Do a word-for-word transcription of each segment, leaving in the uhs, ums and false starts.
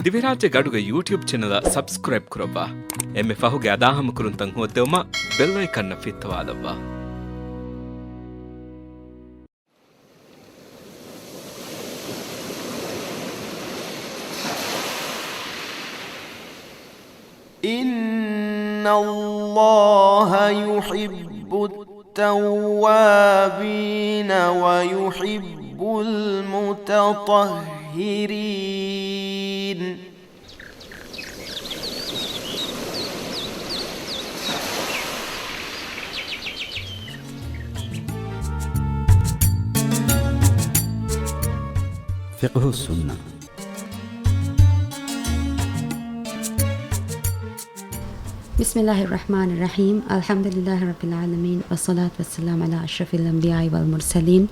ދިވެހިރާއްޖޭގެ އަޑުގެ ޔޫޓިއުބް ޗެނަލަށް ސަބްސްކްރައިބް ކުރައްވާ. އެންމެ ފަހުގެ އަދާހަމަކުރުންތައް ހޯއްދެވުމަށް ބެލް އައިކަންއަށް ފިއްތަވާލައްވާ. إِنَّ اللَّهَ يُحِبُّ التَّوَّابِينَ وَيُحِبُّ الْمُتَطَهِّرِينَ. ފިޤްހުއްސުންނަ. بسم الله الرحمن الرحيم. الحمد لله رب العالمين، والصلاة والسلام على أشرف الأنبياء والمرسلين،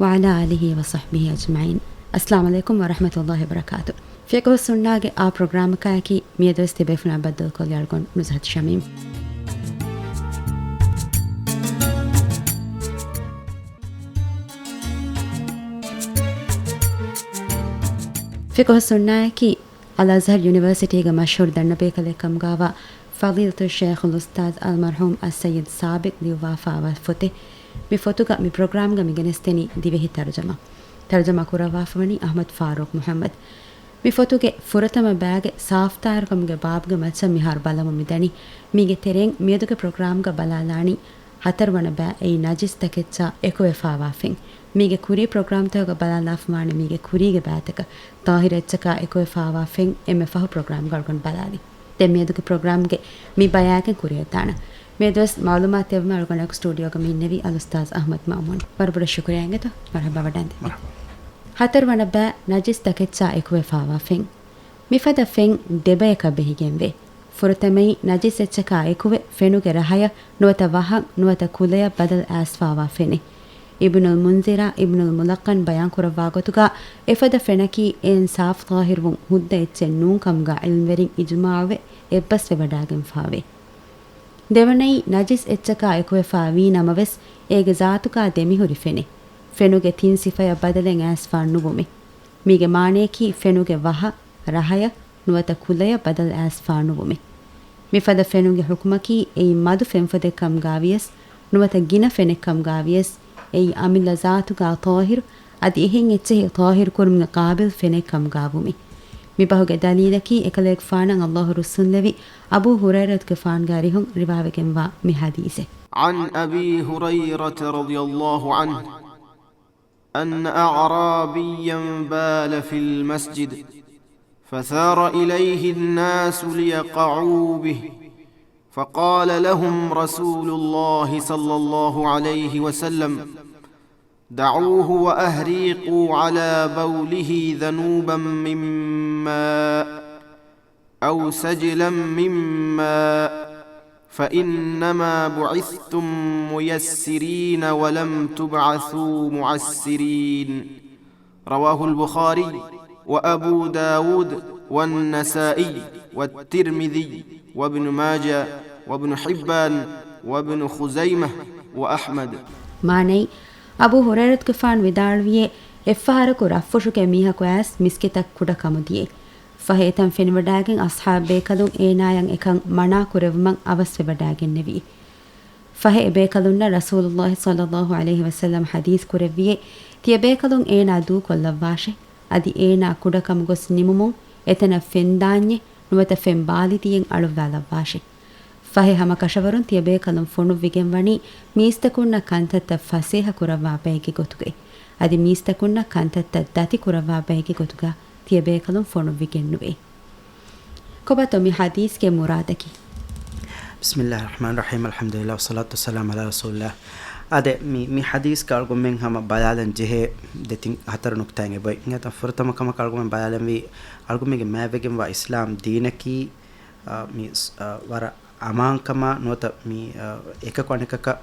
وعلى آله وصحبه أجمعين. السلام عليكم ورحمة الله وبركاته. ފިޤްހުއްސުންނާގެ އާ ޕްރޮގްރާމަކާއެކީ މިއަދުވެސް ތިބޭފުޅުންނާ ބައްދަލުކޮށްލި އަޅުގަނޑު ނުޒްހަތު ޝަމީމް. ފިޤްހުއްސުންނާއަކީ އަލްއަޒްހަރު ޔުނިވަރސިޓީގެ މަޝްހޫރު ދަންނަބޭކަލެއް ކަމުގައިވާ ފަޟީލަތުއްޝައިޚުލްއުސްތާޛް އަލްމަރްޙޫމް އައްސައްޔިދު ސާބިޤް ލިޔުއްވާފައިވާ ފޮތެއް. މި ފޮތުގަ މި ޕްރޮގްރާމްގަ މި ގެނެސްދެނީ ދިވެހި ތަރުޖަމާ. ތަރުޖަމާ ކުރައްވާފަވަނީ އަޙްމަދު ފާރޫޤް މުޙައްމަދު. މި ފޮތުގެ ފުރަތަމަ ބައިގެ ސާފުތާހިރުކަމުގެ ބާބުގެ މައްޗަށް މިހާރު ބަލަމުން މިދަނީ. މީގެ ތެރެއިން މިއަދުގެ ޕްރޮގްރާމްގަ ބަލާލާނީ ހަތަރުވަނަ ބައި، އެއީ ނަޖިސް ތަކެއްޗާ އެކުވެފާވާ ފެން. މީގެ ކުރީ ޕްރޮގްރާމްތަކުގަ ބަލާލާފަވާނެ މީގެ ކުރީގެ ބައިތަކަށް. ޠާހިރު އެއްޗަކާ އެކުވެފާވާ ފެން އެންމެ ފަހު ޕްރޮގްރާމްގަ އަޅުގަނޑު ބަލާލި. ދެން މިއަދުގެ ޕްރޮގްރާމްގެ މި ބަޔާގެން ކުރިއަށްދާނަން. މިއަދުވެސް މަޢުލޫމާތު ދެއްވުމަށް އަޅުގަނޑަކު ސްޓޫޑިއޯގަ މި އިންނެވީ އަލްއުސްތާޛް އަޙްމަދު މައުމޫން. ވަރަށް ބޮޑަށް ޝުކުރިއްޔާ އިނގޭތޯ. މަރުޙަބާ ވަޑަންދެން. މަރުޙަބާ. ހަތަރުވަނަ ބައި ނަޖިސް ތަކެއްޗާ އެކުވެފާވާ ފެން. މިފަދަ ފެން ދެބަޔަކަށް ބެހިގެންވޭ. ފުރަތަމައީ ނަޖިސް އެއްޗަކާ އެކުވެ، ފެނުގެ ރަހަޔަށް ނުވަތަ ވަހަށް ނުވަތަ ކުލަޔަށް ބަދަލު އައިސްފާވާ ފެނެއް. އިބްނުލް މުންޒިރާ އިބްނުލް މުލައްޤަން ބަޔާން ކުރައްވާ ގޮތުގަ، އެފަދަ ފެނަކީ އެއިން ސާފު ޠާހިރުވުން ހުއްދަ އެއްޗެއް ނޫން ކަމުގަ ޢިލްމްވެރިން އިޖުމާޢުވެ އެއްބަސްވެވަޑާގެންފާވޭ. ދެވަނައީ ނަޖިސް އެއްޗަކާ އެކުވެފާ ވީ ނަމަވެސް، އޭގެ ޒާތުގަ ދެމިހުރި ފެނެއް. ފެނުގެ ތިން ސިފަޔަށް ބަދަލެއް އައިސްފާ ނުވުމެއް. މީގެ މާނަޔަކީ ފެނުގެ ވަހަށް، ރަހަޔަށް ނުވަތަ ކުލަޔަށް ބަދަލު އައިސްފާ ނުވުމެއް. މިފަދަ ފެނުގެ ޙުކުމަކީ އެއީ މަދު ފެންފޮދެއް ކަމުގަ ވިޔަސް ނުވަތަ ގިނަ ފެނެއް ކަމުގަ ވިޔަސް އެއީ އަމިއްލަ ޒާތުގަ ޠާހިރު، އަދި އެހެން އެއްޗެހި ޠާހިރު ކުރުމުގެ ޤާބިލް ފެނެއް ކަމުގަ ވުމެއް. މި ބަހުގެ ދަލީލަކީ އެކަލޭގެފާނަށް އައްލާހު ރުއްސުންލެވި އަބޫ ހުރައިރަތުގެފާނުގެ އަރިހުން ރިވާވެގެންވާ މި ޙަދީޘެއް. عن أبي هريرة رضي الله عنه أن أعرابيا بال في المسجد، فثار إليه الناس ليقعوا به، فقال لهم رسول الله صلى الله عليه وسلم: دعوه وأهريقوا على بوله ذنوبا من ماء، أو سجلا من ماء، فإنما بعثتم ميسرين ولم تبعثوا معسرين. رواه البخاري وأبو داود والنسائي والترمذي وابن ماجه وابن حبان وابن خزيمة وأحمد. މާނައީ، އަބޫ ހުރައިރަތުގެފާނު ވިދާޅުވިއޭ، އެއްފަހަރަކު ރަށްފުށުގެ މީހަކު އައިސް މިސްކިތަށް ކުޑަ ކަމުދިޔައޭ. ފަހެ އެތަން ފެނިވަޑައިގެން އަޞްޙާބު ބޭކަލުން އޭނާޔަށް އެކަން މަނާ ކުރެއްވުމަށް އަވަސްވެވަޑައިގެންނެވި. ފަހެ އެބޭކަލުންނަށް ރަސޫލުﷲ ޞައްލަﷲ ޢަލައިހި ވަސައްލަމަ ޙަދީޘް ކުރެއްވިއޭ، ތިޔަބޭކަލުން އޭނާ ދޫކޮށްލައްވާށޭ. އަދި އޭނާ ކުޑަކަމުގަ ގޮސް ނިމުމުން އެތަނަށް ފެންދާންޏެއް ނުވަތަ ފެން ބާލިތިއެއް އަޅުއްވާލައްވާށޭ. ފަހެ ހަމަ ކަށަވަރުން ތިޔަބޭކަލުން ފޮނުއްވިގެންވަނީ މީސްތަކުންނަށް ކަންތައްތައް ފަސޭހަ ކުރައްވާ ބައެއްގެ ގޮތުގައި. އަދި މީސްތަކުންނަށް ކަންތައްތައް ދަތި ކުރައްވާ ބައެއްގެ ގޮތުގަ ތިޔަބޭކަލުން ފޮނުއްވިގެންނުވޭ. ކޮބާތޯ މި ޙަދީޘްގެ މުރާދަކީ؟ بسم الله الرحمن الرحيم، الحمد لله والصلاة والسلام على رسول الله. އާދެ، މި، މި ޙަދީޘްގަ އަޅުގަނޑުމެން ހަމަ ބަލާލަން ޖެހޭ ދެތިން ހަތަރު ނުކުތާއެއް އެބައޮތް. އިނގޭތަ؟ ފުރަތަމަ ކަމަކަށް އަޅުގަނޑުމެން ބަލާލަންވީ، އަޅުގަނޑުމެންގެ މާތްވެގެންވާ އިސްލާމް ދީނަކީ، އާ، މި، އާ، ވަރަށް އަމާންކަމާ ނުވަތަ މި، އާ، އެކަކު އަނެކަކަށް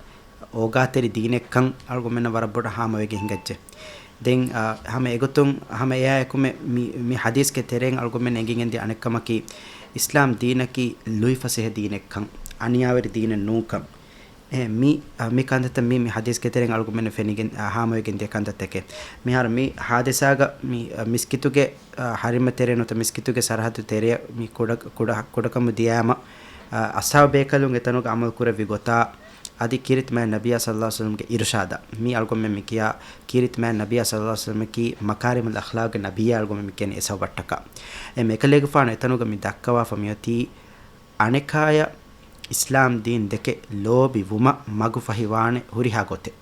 އޯގާތެރި ދީނެއްކަން އަޅުގަނޑުމެންނަށް ވަރަށް ބޮޑަށް ހާމަވެގެން ހިނގައްޖެ. ދެން، އާ، ހަމަ އެގޮތުން، ހަމަ އެއާއެކުމެ މި، މި ޙަދީޘްގެ ތެރެއިން އަޅުގަނޑުމެން އެނގިގެންދިޔަ އަނެއްކަމަކީ، އިސްލާމް ދީނަކީ ލުއިފަސޭހަ ދީނެއްކަން، އަނިޔާވެރި ދީނެއް ނޫންކަން. އެ، މި، އަ، މި ކަންތައްތައް މި، މި ޙަދީޘްގެ ތެރެއިން އަޅުގަނޑުމެންނަށް ފެނިގެން، އަ، ހާމަވެގެން ދިޔަ ކަންތައްތަކެއް. މިހާރު މި ޙާދިސާގަ މި، އަ، މިސްކިތުގެ، އަ، ޙަރީމް ތެރެ ނުވަތަ މިސްކިތުގެ ސަރަޙައްދު ތެރެއަށް މި ކުޑަ، ކުޑަ، ކުޑަކަމު ދިޔާމަ، އަ، އަޞްޙާބު ބޭކަލުން އެތަނުގަ ޢަމަލު ކުރެއްވި ގޮތާ، އަދި ކީރިތި މާތް ނަބިއްޔާ ޞައްލައްލާހު ޢަލައިހި ވަސައްލަމްގެ އިރުޝާދާ، މި އަޅުގަނޑުމެން މި ކިޔާ ކީރިތި މާތް ނަބިއްޔާ ޞައްލައްލާހު ޢަލައިހި ވަސައްލަމަކީ މަކާރިމުލް އަޚްލާޤްގެ ނަބިއްޔާ އަޅުގަނޑުމެން މި ކިޔަނީ އެ ސަބަބަށްޓަކާ. އެ އެކަލޭގެފާނު އެތަނުގަ މި ދައްކަވާފަ މިއޮތީ، އަނެކާޔަށް އިސްލާމް ދީން ދެކެ ލޯބި ވުމަށް މަގު ފަހިވާނެ ހުރިހާ ގޮތެއް.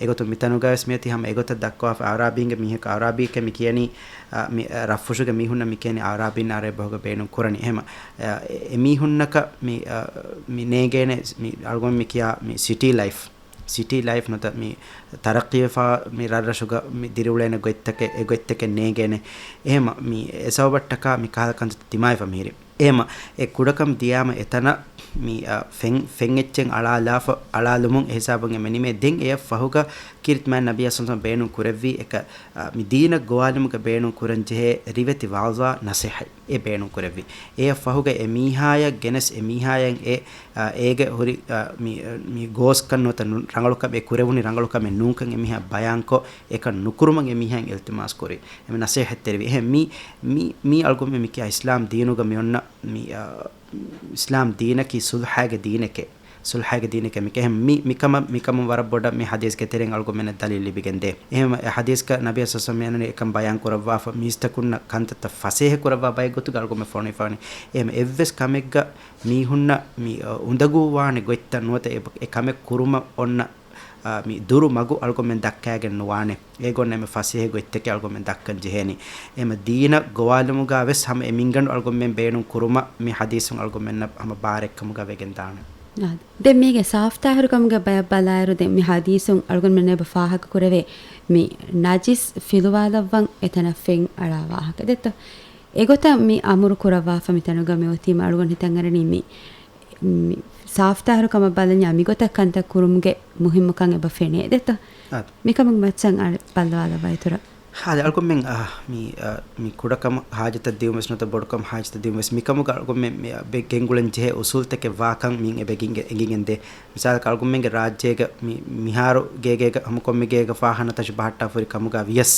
އެގޮތުން މިތަނުގަވެސް މިއޮތީ ހަމަ އެގޮތަށް ދައްކަވާފަ އަޢުރާބީންގެ މީހަކު، އަޢުރާބީކޭ މި ކިޔަނީ، އަ، މި، އަ، ރަށްފުށުގެ މީހުންނަށް މި ކިޔަނީ އަޢުރާބީން އަރަބި ބަހުގަ ބޭނުން ކުރަނީ. އެހެމަ، އަ، އެ، އެމީހުންނަކަށް މި، އަ، މި ނޭނގޭނެ މި އަޅުގަނޑު މި ކިޔާ މި ސިޓީ ލައިފް، ސިޓީ ލައިފް ނުވަތަ މި ތަރައްޤީވެފާ މި ރަށްރަށުގަ މި ދިރިއުޅޭނެ ގޮތްތަކެއް، އެ ގޮތްތަކެއް ނޭނގޭނެ. އެހެމަ މި އެ ސަބަބަށްޓަކާ މި ކަހަލަ ކަންތައް ދިމާވެފަ މިހިރި. އެހެމަ، އެ ކުޑަކަމު ދިޔާމަ އެތަނަށް މި، އަ، ފެން، ފެން އެއްޗެއް އަޅާލާފަ، އަޅާލުމުން އެ ހިސާބުން އެމަ ނިމޭ. ދެން އެއަށް ފަހުގަ ކީރިތި މާތް ނަބިއްޔާ ޞައްލައްލާހު ޢަލައިހި ވަސައްލަމަ ބޭނުން ކުރެއްވީ އެކަ، އަ، މި ދީނަށް ގޮވާލުމުގަ ބޭނުން ކުރަން ޖެހޭ ރިވެތި ވާޒާ ނަޞޭޙަތް އެ ބޭނުން ކުރެއްވީ. އެއަށް ފަހުގަ އެ މީހާޔަށް ގެނެސް އެ މީހާޔަށް އެ، އަ، އޭގެ ހުރި، އަ، މި، މި ގޯސްކަން ނުވަތަ ނު-، ރަނގަޅުކަމެއް ކުރެވުނީ ރަނގަޅުކަމެއް ނޫންކަން އެ މީހާ ބަޔާންކޮށް، އެކަން ނުކުރުމަށް އެ މީހާއަށް އިލްތިމާސް ކުރި. އެމެ ނަޞޭޙަތްތެރިވި. އެހެން މި، މި، މި އަޅުގަނޑުމެން މި ކިޔާ އިސްލާމް ދީނުގަ މި އޮންނަ މި، އަ، އިސްލާމް ދީނަކީ ޞުލްޙާގެ ދީނެކޭ. ޞުލްޙާގެ ދީނެކޭ މި ކިޔަނީ. މި، މިކަމަށް، މިކަމުން ވަރަށް ބޮޑަށް މި ޙަދީޘްގެ ތެރެއިން އަޅުގަނޑުމެންނަށް ދަލީލް ލިބިގެންދޭ. އެހެން އެ ޙަދީޘްގަ ނަބިއްޔާ ޞައްލައްލާހު ޢަލައިހި ވަސައްލަމަ އެކަން ބަޔާން ކުރައްވާފަ، މީސްތަކުންނަށް ކަންތައްތައް ފަސޭހަ ކުރައްވާ ބައެއް ގޮތުގަ އަޅުގަނޑުމެން ފޮނުވިފާނެ. އެހެން އެއްވެސް ކަމެއްގަ މީހުންނަށް މި، އަ، އުނދަގޫވާނެ ގޮތްތައް ނުވަތަ އެ، އެ ކަމެއް ކުރުމަށް އޮންނަ އާ، މި ދުރު މަގު އަޅުގަނޑުމެން ދައްކައިގެން ނުވާނެ. އޭގެ އޮންނަ އެންމެ ފަސޭހަ ގޮތްތަކެއް އަޅުގަނޑުމެން ދައްކަން ޖެހޭނީ. އެމަ ދީނަށް ގޮވާލުމުގަ ވެސް ހަމަ އެ މިންގަނޑު އަޅުގަނޑުމެން ބޭނުން ކުރުމަށް މި ޙަދީޘުން އަޅުގަނޑުމެންނަށް ހަމަ ބާރެއްކަމުގަ ވެގެން ދާނެ. އާ، ދެން މީގެ ސާފްތާހިރުކަމުގެ ބަޔަށް ބަލާއިރު، ދެން މި ޙަދީޘުން އަޅުގަނޑުމެން އެބަ ފާހަގަ ކުރެވޭ މި ނަޖިސް ފިލުވާލައްވަން އެތަނަށް ފެން އަޅާ ވާހަކަ ދެއްތޯ؟ އެގޮތަށް މި އަމުރު ކުރައްވާފަ މި ތަނުގަ މި އޮތީމަ އަޅުގަނޑު ހިތަށް އަރަނީ މި މި ސާފްތާހިރު ކަމަށް ބަލަންޏާ މިގޮތަށް ކަންތައް ކުރުމުގެ މުހިއްމުކަން އެބަ ފެނޭ ދެއްތޯ؟ އާދެ. މިކަމުގެ މައްޗަށް އަޅެ ބައްލަވާލައްވާ އިތުރަށް. އާދެ، އަޅުގަނޑުމެން، އާ، މި، އާ، މި ކުޑަކަމަށް ހާޖަތަށް ދިއުމަސް ނުވަތަ ބޮޑުކަމަށް ހާޖަތަށް ދިއުމަސް މިކަމުގަ އަޅުގަނޑުމެން މި، އާ، ބެ-، ގެންގުޅެން ޖެހޭ އުސޫލުތަކެއް ވާކަން މި އެބަ ގެންގެ-، ގެންގެންދޭ. މިސާލަކަށް އަޅުގަނޑުމެންގެ ރާއްޖޭގަ މި، މިހާރު ގޭގޭގަ ހަމަ ކޮންމެ ގޭގަ ފާހާނާ ތަށި ބަހައްޓާފަ ހުރި ކަމުގަ ވިޔަސް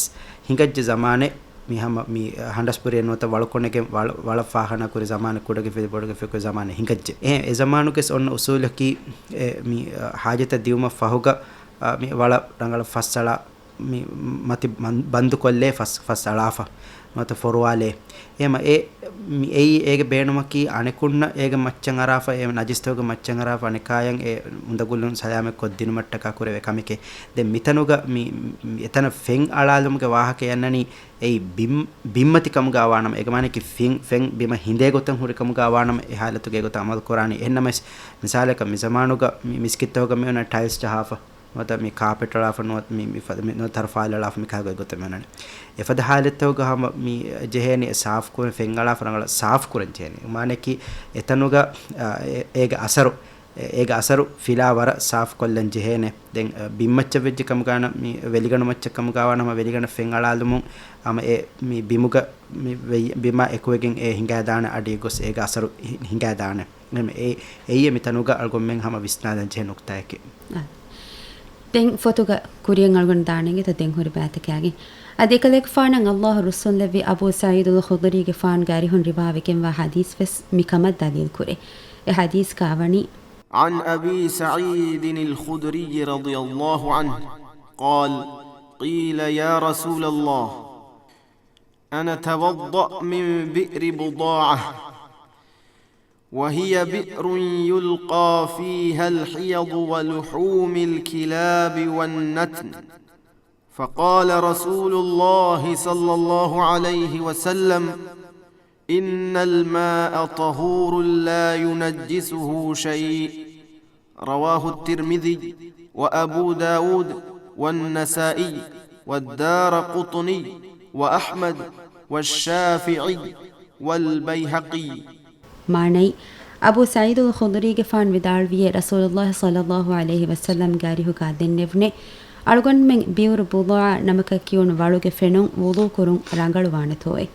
ހިނގައްޖެ ޒަމާނެއް މި ހަމަ މި ހަނޑަސް ބުރިއެއް ނުވަތަ ވަޅު ކޮނެގެން ވަޅަށް، ވަޅަށް ފާހާނާ ކުރި ޒަމާނެއް ކުޑަގެފި ބޮޑުގެފި ކުރި ޒަމާނެއް ހިނގައްޖެ. އެ، އެ ޒަމާނުގެސް އޮންނަ އުސޫލަކީ، އެ، މި، އަ، ހާޖަތަށް ދިއުމަށް ފަހުގަ، އަ، މި ވަޅަށް ރަނގަޅަށް ފަސްއަޅާ، މި މަތި ބަން-، ބަންދުކޮށްލޭ ފަސް-، ފަސްއަޅާފަ ނުވަތަ ފޮރުވާލޭ. އެހެމަ އެ، މި އެއީ އޭގެ ބޭނުމަކީ އަނެކުންނަށް އޭގެ މައްޗަށް އަރާފަ، އެ ނަޖިސްތަކުގެ މައްޗަށް އަރާފަ އަނެކާޔަށް އެ އުނދަގުލުން ސަލާމަތް ކޮށްދިނުމަށްޓަކާ ކުރެވޭ ކަމެކޭ. ދެން މިތަނުގަ މި، މި އެތަނަށް ފެން އަޅާލުމުގެ ވާހަކަ އަންނަނީ އެއީ ބިން-، ބިންމަތި ކަމުގަ ވާނަމަ، އޭގެ މާނައަކީ ފެން، ފެން ބިމަށް ހިނދޭ ގޮތަށް ހުރި ކަމުގަ ވާނަމަ، އެ ހާލަތުގަ އެގޮތަށް އަމަލު ކުރާނީ. އެހެންނަމަވެސް، މިސާލަކަށް މި ޒަމާނުގަ މި މިސްކިތްތަކުގަ މި އޮންނަ ޓައިލްސް ޖަހާފަ، ނުވަތަ މި ކާޕެޓް އަޅާފަ، ނުވަތަ މި، މި ފަދަ މި ނުވަތަ ތަރުފާލް އަޅާފަ، މި ކަހަލަ ގޮތް ގޮތަށް މި އޮންނަނީ. އެފަދަ ހާލަތްތަކުގަ ހަމަ މި ޖެހޭނީ ސާފް ކުރަން، ފެން އަޅާފަ ރަނގަޅަށް ސާފް ކުރަން ޖެހޭނީ. މާނައަކީ އެތަނުގަ، އާ، އެ-، އޭގެ އަސަރު އެ-، އޭގެ އަސަރު ފިލާ ވަރަށް ސާފުކޮށްލަން ޖެހޭނެ. ދެން، އަ، ބިންމައްޗަށް ވެއްޖެ ކަމުގާނަ މި ވެލިގަނޑު މައްޗަށް ކަމުގާވާނަމަ ވެލިގަނޑަށް ފެން އަޅާލުމުން ހަމަ އެ މި ބިމުގަ މި ވެ-، ބިމާ އެކުވެގެން އެ ހިނގާދާނެ އަޑި ގޮސް އޭގެ އަސަރު ހި-، ހިނގާދާނެ. އެ-، އެ-، އެއީ މި ތަނުގަ އަޅުގަނޑުމެން ހަމަ ވިސްނާލަން ޖެހޭ ނުކްތާއެކޭ. އާ. ދެން ފޮތުގަ ކުރިއަށް އަޅުގަނޑު ދާނެގެތަ ދެން ހުރި ބައިތަކާގެ. އަދި އެކަލޭގެފާނަށް އައްލާހު ރުއްސުންލެއްވި އަބޫ ސަޢީދުލް ޚުދުރީގެފާނުގެ އަރިހުން ރިވާވެގެންވާ ޙަދީޘް ވެސް މިކަމަށް ދަލީލް ކުރޭ. އެ ޙަދީޘް ކާވަނީ، عن أبي سعيد الخدري رضي الله عنه قال، قيل يا رسول الله، أنتوضأ من بئر بضاعة، وهي بئر يلقى فيها الحيض ولحوم الكلاب والنتن. فقال رسول الله صلى الله عليه وسلم، إن الماء طهور لا ينجسه شيء. رواه الترمذي وأبو داود والنسائي والدارقطني وأحمد والشافعي والبيهقي. މާނައީ، އަބޫ ސަޢީދުލް ޚުދުރީގެފާނު ވިދާޅުވިއޭ، ރަސޫލުﷲ ޞައްލަﷲު ޢަލައިހި ވަސައްލަމްގެ އަރިހުގާ ދެންނެވުނޭ، އަޅުގަނޑުމެން ބިއުރު ބުޟާޢާ ނަމަކަށް ކިޔުނު ވަޅުގެ ފެނުން ވުޟޫ ކުރުން ރަނގަޅުވާނެތޯއޭ؟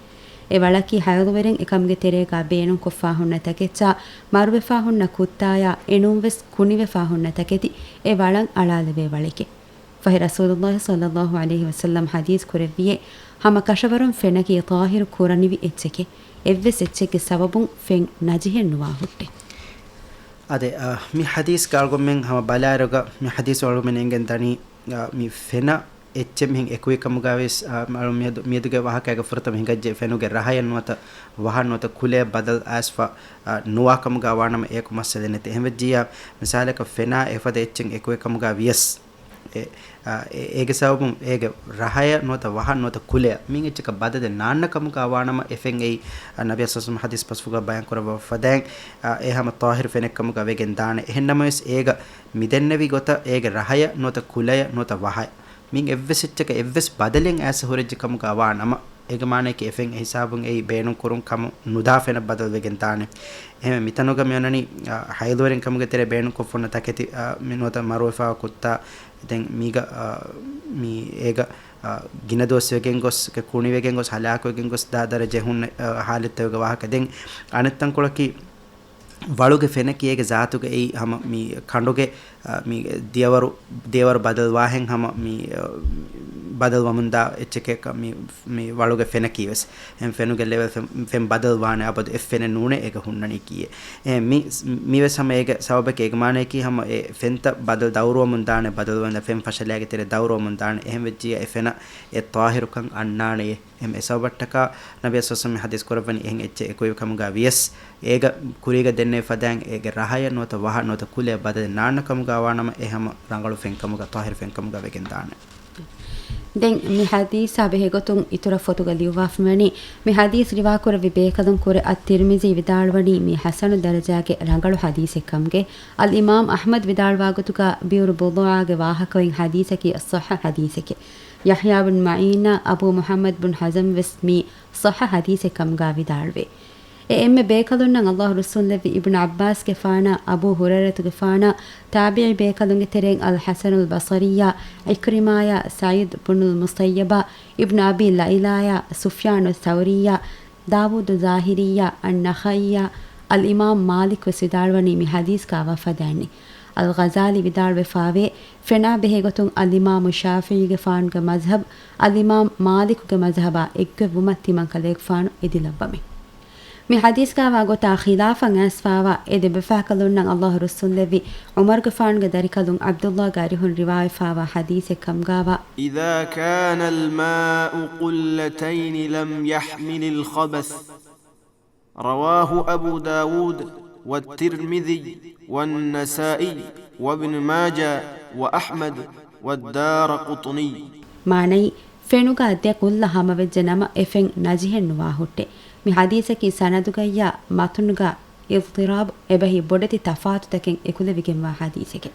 އެ ވަޅަކީ ހައިޟުވެރިން އެކަމުގެ ތެރޭގާ ބޭނުންކޮށްފާ ހުންނަ ތަކެއްޗާ، މަރުވެފާ ހުންނަ ކުއްތާޔާ، އެނޫންވެސް ކުނިވެފާ ހުންނަ ތަކެތި އެ ވަޅަށް އަޅާލެވޭ ވަޅެކޭ. ފަހެ ރަސޫލުﷲ ޞައްލަﷲ ޢަލައިހި ވަސައްލަމް ޙަދީޘް ކުރެއްވިއޭ، ހަމަ ކަށަވަރުން ފެނަކީ ޠާހިރު ކުރަނިވި އެއްޗެކޭ. އެއްވެސް އެއްޗެއްގެ ސަބަބުން ފެން ނަޖިހެއް ނުވާ ހުއްޓޭ. އާދެ، އާ، މި ޙަދީޘްގަ އަޅުގަނޑުމެން ހަމަ ބަލާއިރުގަ މި ޙަދީޘް އަޅުގަނޑުމެން އެނގެން ދަނީ، އާ، މި ފެނަށް އެއްޗެއް މިހެން އެކުވި ކަމުގަ ވެސް، އާ، އަޅު މިއަދު، މިއަދުގެ ވާހަކައިގަ ފުރަތަމަ ހިނގައްޖެ ފެނުގެ ރަހަޔަށް ނުވަތަ ވަހަށް ނުވަތަ ކުލަޔަށް ބަދަލު އައިސްފަ، އާ، ނުވާ ކަމުގަ ވާނަމަ އެޔަކު މައްސަލައެއް ނެތޭ. އެހެންވެއްޖިއްޔާ މިސާލަކަށް ފެނާ އެފަދަ އެއްޗެއް އެކުވި ކަމުގަ ވިޔަސް، އެ، އާ، އެ، އޭގެ ސަބަބުން އޭގެ ރަހަޔަށް ނުވަތަ ވަހަށް ނުވަތަ ކުލަޔަށް މި އެއްޗަކަށް ބަދަލެއް ނާންނަ ކަމުގަ ވާނަމަ އެ ފެން އެއީ، އާ، ނަބީ ސައްލަﷲ ޢަލައިހި ވަސައްލަމް ޙަދީޘް ބަސްފުޅުގަ ބަޔާން ކުރައްވާ ފަދައިން، އާ، އެ ހަމަ ޠާހިރު ފެނެއް ކަމުގަ ވެގެން ދާނެ. އެހެންނަމަވެސް އޭގަ މި ދެންނެވި ގޮތަށް އޭގެ ރަހަޔަށް ނުވަތަ ކުލަޔަށް ނުވަތަ ވަހަށް މި އެއްވެސް އެއްޗަކަށް އެއްވެސް ބަދަލެއް އައިސް ހުރެއްޖެ ކަމުގަ ވާ ނަމަ، އޭގެ މާނައަކީ އެ ފެން އެ ހިސާބުން އެއީ ބޭނުން ކުރުން ކަމު ނުދާ ފެނަށް ބަދަލު ވެގެން ދާނެ. އެހެންވެ މިތަނުގަ މި އޮންނަނީ، އާ، ހައިޟުވެރިން ކަމުގެ ތެރޭ ބޭނުންކޮށްފަ ހުންނަ ތަކެތި، އާ، މި ނުވަތަ މަރުވެފާ ކުއްތާ، ދެން މީގަ، އާ، މި އޭގަ، އާ، ގިނަ ދުވަސް ވެގެން ގޮސް، ކުނި ވެގެން ގޮސް، ހަލާކު ވެގެން ގޮސް ދާ ދަރަޖަ ހުންނަ، އާ، ހާލަތްތަކުގެ ވާހަކަ. ދެން އަނެއް ތަންކޮޅަކީ، ވަޅުގެ ފެނަކީ އޭގެ ޒާތުގައި ހަމަ މި ކަނޑުގެ، އަ، މި ދިޔަވަރު، ދިޔަވަރު ބަދަލުވާހެން ހަމަ މި، އަ، ބަދަލުވަމުންދާ އެއްޗެކޭ މި، މި ވަޅުގެ ފެނަކީ ވެސް. އެހެން ފެނުގެ ލެވެލް ފެން، ފެން ބަދަލުވާނެ އަބަދު އެއް ފެނެއް ނޫނޭ އޭގަ ހުންނަނީކީއެއް. އެ މި، މިވެސް ހަމަ އޭގެ ސަބަބަކީ އޭގެ މާނައަކީ ހަމަ އެ ފެންތައް ބަދަލު ދައުރުވަމުންދާނެ، ބަދަލުވަމުންދާ ފެން ފަށަލާގެ ތެރެ ދައުރުވަމުންދާނެ. އެހެން ވެއްޖިއްޔާ އެ ފެނަށް އެ ޠާހިރުކަން އަންނާނެޔޭ. އެހެން އެ ސަބަބަށްޓަކާ ނަބީ ސައްލައްލާހު އަލައިހި ވަސައްލަމް ޙަދީޘް ކުރައްވަނީ އެހެން އެއްޗެއް އެކުވެވި ކަމުގަ ވިޔަސް، އޭގަ ކުރީގަ ދެންނެވި ފަދައިން އޭގެ ރަހަޔަށް ނުވަތަ ވަހަށް ނުވަތަ ކުލަޔަށް ބަދަލެއް ނާންނަ ކަމުގަ ވާނަމަ، އެ ހަމަ ރަނގަޅު ފެންކަމުގަ، ޠާހިރު ފެންކަމުގަ ވެގެން ދާނެ. ދެން މި ޙަދީޘާ ބެހޭގޮތުން އިތުރަށް ފޮތުގަ ލިޔުއްވާފަވަނީ، މި ޙަދީޘް ރިވާކުރެއްވި ބޭކަލުން ކުރެ އައްތިރްމިޒީ ވިދާޅުވަނީ މީ ޙަސަނު ދަރަޖާގެ ރަނގަޅު ޙަދީޘެއް ކަމުގެ. އަލްއިމާމް އަޙްމަދު ވިދާޅުވާގޮތުގަ ބިއުރު ބުޟާޢާގެ ވާހަކައިން ޙަދީޘަކީ ޞައްޙަ ޙަދީޘެކޭ. ޔަޙްޔާ ބުން މަޢީނާ، އަބޫ މުޙައްމަދު ބުން ޙަޒަމް ވެސް މީ ޞައްޙަ ޙަދީޘެއް ކަމުގަ ވިދާޅުވޭ. އެ އެންމެ ބޭކަލުންނަށް ﷲ ރުއްސުންލެއްވި އިބްނު ޢައްބާސްގެފާނާ، އަބޫ ހުރައިރަތުގެފާނާ، ތާބިޢީ ބޭކަލުންގެ ތެރެއިން އަލްޙަސަނުލް ބަޞަރީއާ، ޢިކްރިމާޔާ، ސަޢީދު ބުނުލް މުސައްޔަބާ، އިބްނު އަބީ ލައިލާޔާ، ސުފްޔާނު ޘައުރީއާ، ދާވޫދު ޒާހިރީއާ، އައްނަޚަޢީއާ، އަލްއިމާމް މާލިކު ވެސް ވިދާޅުވަނީ މި ޙަދީޘްގައި ވާ ފަދައިންނޭ. އަލްޣަޒާލީ ވިދާޅުވެފާވޭ، ފެނާ ބެހޭގޮތުން އަލްއިމާމު ޝާފިޢީގެފާނުގެ މަޒްހަބު، އަލްއިމާމް މާލިކުގެ މަޒްހަބާ އެއްގޮތްވުމަށް ތިމަންކަލޭގެފާނު އެދިލައްވަމޭ. މި ޙަދީޘްގައި ވާ ގޮތާ ޚިލާފަށް އައިސްފާވާ އެ ދެބަފާކަލުންނަށް ﷲ ރުއްސުންލެއްވި ޢުމަރުގެފާނުގެ ދަރިކަލުން ޢަބްދުﷲގެ އަރިހުން ރިވާވެފާވާ ޙަދީޘެއް ކަމުގައިވާ، إذا كان الماء قلتين لم يحمل الخبث. رواه أبو داود والترمذي والنسائي وابن ماجه وأحمد والدارقطني. މާނައީ، ފެނުގަ ދެ ކުއްލަ ހަމަވެއްޖެ ނަމަ އެ ފެން ނަޖިހެއް ނުވާ ހުއްޓޭ. މި ޙަދީޘަކީ ސަނަދުގައްޔާ މަތުނުގަ އިޟްޠިރާބު އެބަހީ ބޮޑެތި ތަފާތުތަކެއް އެކުލެވިގެންވާ ޙަދީޘެކޭ.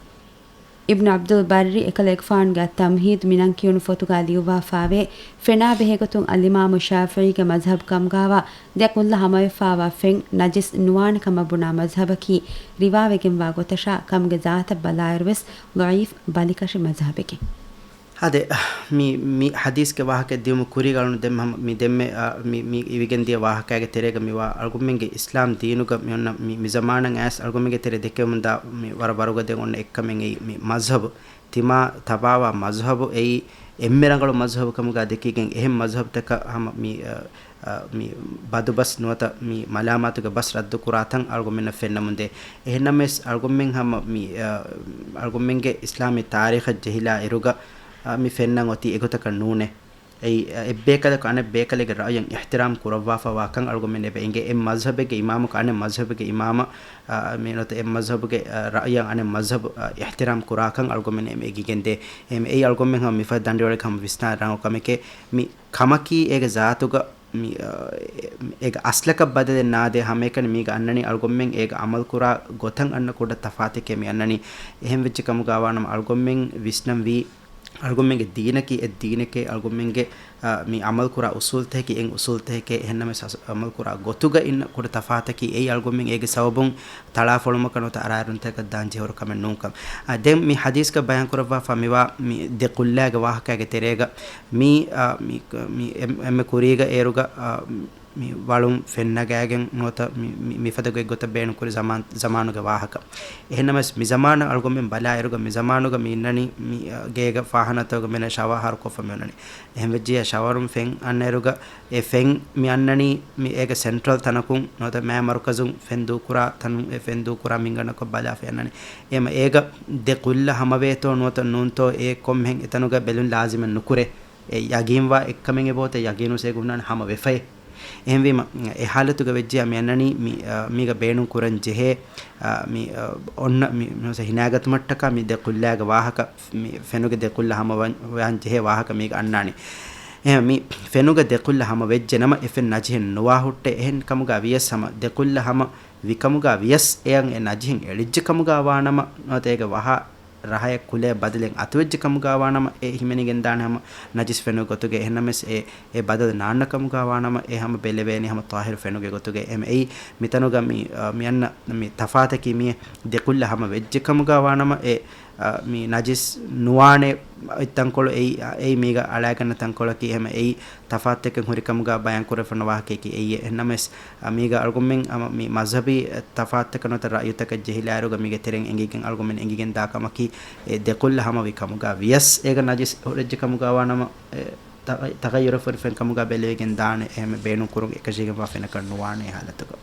އިބްނު ޢަބްދުލް ބައްރި އެކަލޭގެފާނުގެ އައްތަމްހީދު މިނަން ކިޔުނު ފޮތުގަ ލިޔުއްވާފާވޭ، ފެނާ ބެހޭގޮތުން އަލްއިމާމު ޝާފިޢީގެ މަޒްހަބު ކަމުގައިވާ ދެ ކުއްލަ ހަމަވެފާވާ ފެން ނަޖިސް ނުވާނެ ކަމަށް ބުނާ މަޒްހަބަކީ، ރިވާވެގެންވާ ގޮތަށާ ކަމުގެ ޒާތަށް ބަލާއިރުވެސް ޟަޢީފް ބަލިކަށި މަޒްހަބެކޭ. އާދެ، މި، މި ޙަދީޘްގެ ވާހަކަ ދިޔުމު ކުރީގަ އަޅުން ދެން މި ދެންމެ، އާ، މި، މި އިވިގެން ދިޔަ ވާހަކައިގެ ތެރޭގަ މިވާ އަޅުގަނޑުމެންގެ އިސްލާމް ދީނުގަ މި އޮންނަ މި، މި ޒަމާނަށް އައިސް އަޅުގަނޑުމެންގެ ތެރޭ ދެކެވެމުންދާ މި ވަރަށް ވަރުގަދަ އޮންނަ އެއްކަމެއް އެއީ މި މަޒްހަބު. ތިމާ ތަބާވާ މަޒްހަބު އެއީ އެންމެ ރަނގަޅު މަޒްހަބު ކަމުގަ ދެކިގެން އެހެން މަޒްހަބުތަކަށް ހަމަ މި، އަ، އަ، މި ބަދުބަސް ނުވަތަ މި މަލާމާތުގެ ބަސް ރައްދުކުރާ ތަން އަޅުގަނޑުމެންނަށް ފެންނަމުންދޭ. އެހެންނަމަވެސް އަޅުގަނޑުމެން ހަމަ މި، އަ، އަޅުގަނޑުމެންގެ އިސްލާމީ ތާރީޚަށް ޖެހިލާ އިރުގަ، އަ، މި ފެންނަން އޮތީ އެގޮތަކަށް ނޫނޭ. އެއީ، އެއްބޭކަލަކު އަނެއް ބޭކަލެއްގެ ރައުޔަށް އިޙްތިރާމް ކުރައްވާފަވާކަން އަޅުގަނޑުމެން އެބަ އެނގޭ. އެއް މަޒްހަބެއްގެ އިމާމަކު އަނެއް މަޒްހަބެއްގެ އިމާމަށް، އާ، މި ނުވަތަ އެއް މަޒްހަބުގެ، އާ، ރައުޔަށް އަނެއް މަޒްހަބު، އާ، އިޙްތިރާމް ކުރާކަން އަޅުގަނޑުމެން އެމެ އެނގިގެންދޭ. އެމެ އެއީ އަޅުގަނޑުމެން ހަމަ މިފަދަ ދަނޑިވަޅެއް ހަމަ ވިސްނާ ރަނގަޅު ކަމެކޭ. މި ކަމަކީ އޭގެ ޒާތުގަ މި، އާ، އޭގެ އަސްލަކަށް ބަދަލެއް ނާދޭ. ހަމައެކަނި މީގަ އަންނަނީ އަޅުގަނޑުމެން އޭގަ އަމަލުކުރާ ގޮތަށް އަންނަ ކުޑަ ތަފާތެކޭ މި އަންނަނީ. އެހެން ވެއްޖެ ކަމުގަ ވާނަމަ އަޅުގަނޑުމެން ވިސްނަންވީ، އަޅުގަނޑުމެންގެ ދީނަކީ އެއް ދީނެކޭ، އަޅުގަނޑުމެންގެ، އާ، މި އަމަލުކުރާ އުސޫލުތަކަކީ އެއް އުސޫލުތަކެކޭ، އެހެންނަމަވެސް އަސް-، އަމަލުކުރާ ގޮތުގަ އިންނަ ކުޑަ ތަފާތަކީ އެއީ އަޅުގަނޑުމެން އޭގެ ސަބަބުން ތަޅާފޮޅުމަކަށް ނުވަތަ އަރާރުންތަކަށް ދާން ޖެހިވަރު ކަމެއް ނޫންކަން. އާ، ދެން މި ޙަދީޘްގަ ބަޔާންކުރައްވާފަ މިވާ މި ދެ ކުއްލާގެ ވާހަކައިގެ ތެރޭގަ މި، އާ، މި، މި އެން-، އެންމެ ކުރީގަ އޭރުގަ، އާ، މި ވަޅުން ފެން ނަގާގެން ނުވަތަ މި، މި، މިފަދަ ގޮތްގޮތަށް ބޭނުންކުރި ޒަމާން، ޒަމާނުގެ ވާހަކަ. އެހެންނަމަވެސް، މި ޒަމާނަށް އަޅުގަނޑުމެން ބަލާއިރުގަ، މި ޒަމާނުގަ މި އިންނަނީ މި، އަ، ގޭގަ ފާހާނާތަކުގަ މި އިންނަނީ ޝަވާ ހަރުކޮށްފަ މި އިންނަނީ. އެހެންވެއްޖިއްޔާ ޝަވަރުން ފެން އަންނައިރުގަ، އެ ފެން މި އަންނަނީ މި އޭގެ ސެންޓްރަލް ތަނަކުން ނުވަތަ މާ މަރުކަޒުން ފެން ދޫކުރާ ތަނުން، އެ ފެން ދޫކުރާ މިންގަނޑަކަށް ބަލާފަ އަންނަނީ. އެހެމަ އޭގަ ދެ ކުއްލަ ހަމަވޭތޯ ނުވަތަ ނޫންތޯ އެ ކޮންމެހެން އެތަނުގަ ބެލުން ލާޒިމެއް ނުކުރޭ. އެ ޔަގީންވާ އެއްކަމެއް އެބައޮތޭ، ޔަގީނުވެސް އޭގަ ހުންނާނެ ހަމަ ވެފައޭ. އެހެންވީމަ، އެ ހާލަތުގަ ވެއްޖިއްޔާ މި އަންނަނީ މި، އަ، މީގަ ބޭނުން ކުރަން ޖެހޭ، އަ، މި، އަ، އޮންނަ މި، މި ހިނާގަތުމަށްޓަކާ މި ދެ ކުއްލާގެ ވާހަކަ، މި ފެނުގެ ދެ ކުއްލަ ހަމަ ވަން، ވާން ޖެހޭ ވާހަކަ މީގަ އަންނާނީ. އެހެން މި ފެނުގެ ދެ ކުއްލަ ހަމަ ވެއްޖެ ނަމަ، އެ ފެން ނަޖިހެއް ނުވާ ހުއްޓޭ. އެހެން ކަމުގަ ވިޔަސް ހަމަ ދެ ކުއްލަ ހަމަ ވިކަމުގަ ވިޔަސް އެއަށް އެ ނަޖިހެއް އެޅިއްޖެ ކަމުގަ ވާނަމަ، ނުވަތަ އޭގެ ވަހާ ރަހަޔަށް ކުލައެއް ބަދަލެއް އަތުވެއްޖެ ކަމުގަ ވާނަމަ، އެ ހިމެނިގެން ދާނެ ހަމަ ނަޖިސް ފެނުގެ ގޮތުގައި. އެހެންނަމަވެސް އެ، އެ ބަދަލު ނާންނަ ކަމުގަ ވާނަމަ، އެ ހަމަ ބެލެވޭނެ ހަމަ ޠާހިރު ފެނުގެ ގޮތުގައި. އެހެމަ އެއީ މިތަނުގަ މި، އަ، މި އަންނަ މި ތަފާތަކީ މި ދެ ކުއްލަ ހަމަ ވެއްޖެ ކަމުގަ ވާނަމަ، އެ، އަ، މި ނަޖިސް ނުވާނެ ތަންކޮޅު އެއީ، އެއީ މީގަ އަޅާގަންނަ ތަންކޮޅަކީ. އެހެމަ އެއީ ތަފާތުތަކެއް ހުރިކަމުގަ ބަޔާންކުރެވިފައިވާ ވާހަކައަކީ އެއީ. އެހެންނަމަވެސް، އަ، މީގަ އަޅުގަނޑުމެން ހަމަ މި މަޒްހަބީ ތަފާތުތަކަށް ނުވަތަ ރައުޔުތަކަށް ޖެހިލާއިރުގަ މީގެ ތެރެއިން އެނގިގެން އަޅުގަނޑުމެން އެނގިގެން ދާ ކަމަކީ، އެ ދެ ކުއްލަ ހަމަވި ކަމުގަ ވިޔަސް އޭގަ ނަޖިސް ހުރެއްޖެ ކަމުގަ ވާނަމަ، އެ، ތަ، ތަޣައްޔުރު ފުރިފެން ކަމުގަ ބެލެވިގެން ދާނެ. އެހެމަ ބޭނުން ކުރުން އެކަށީގެންވާ ފެނަކަށް ނުވާނެ އެ ހާލަތުގަ.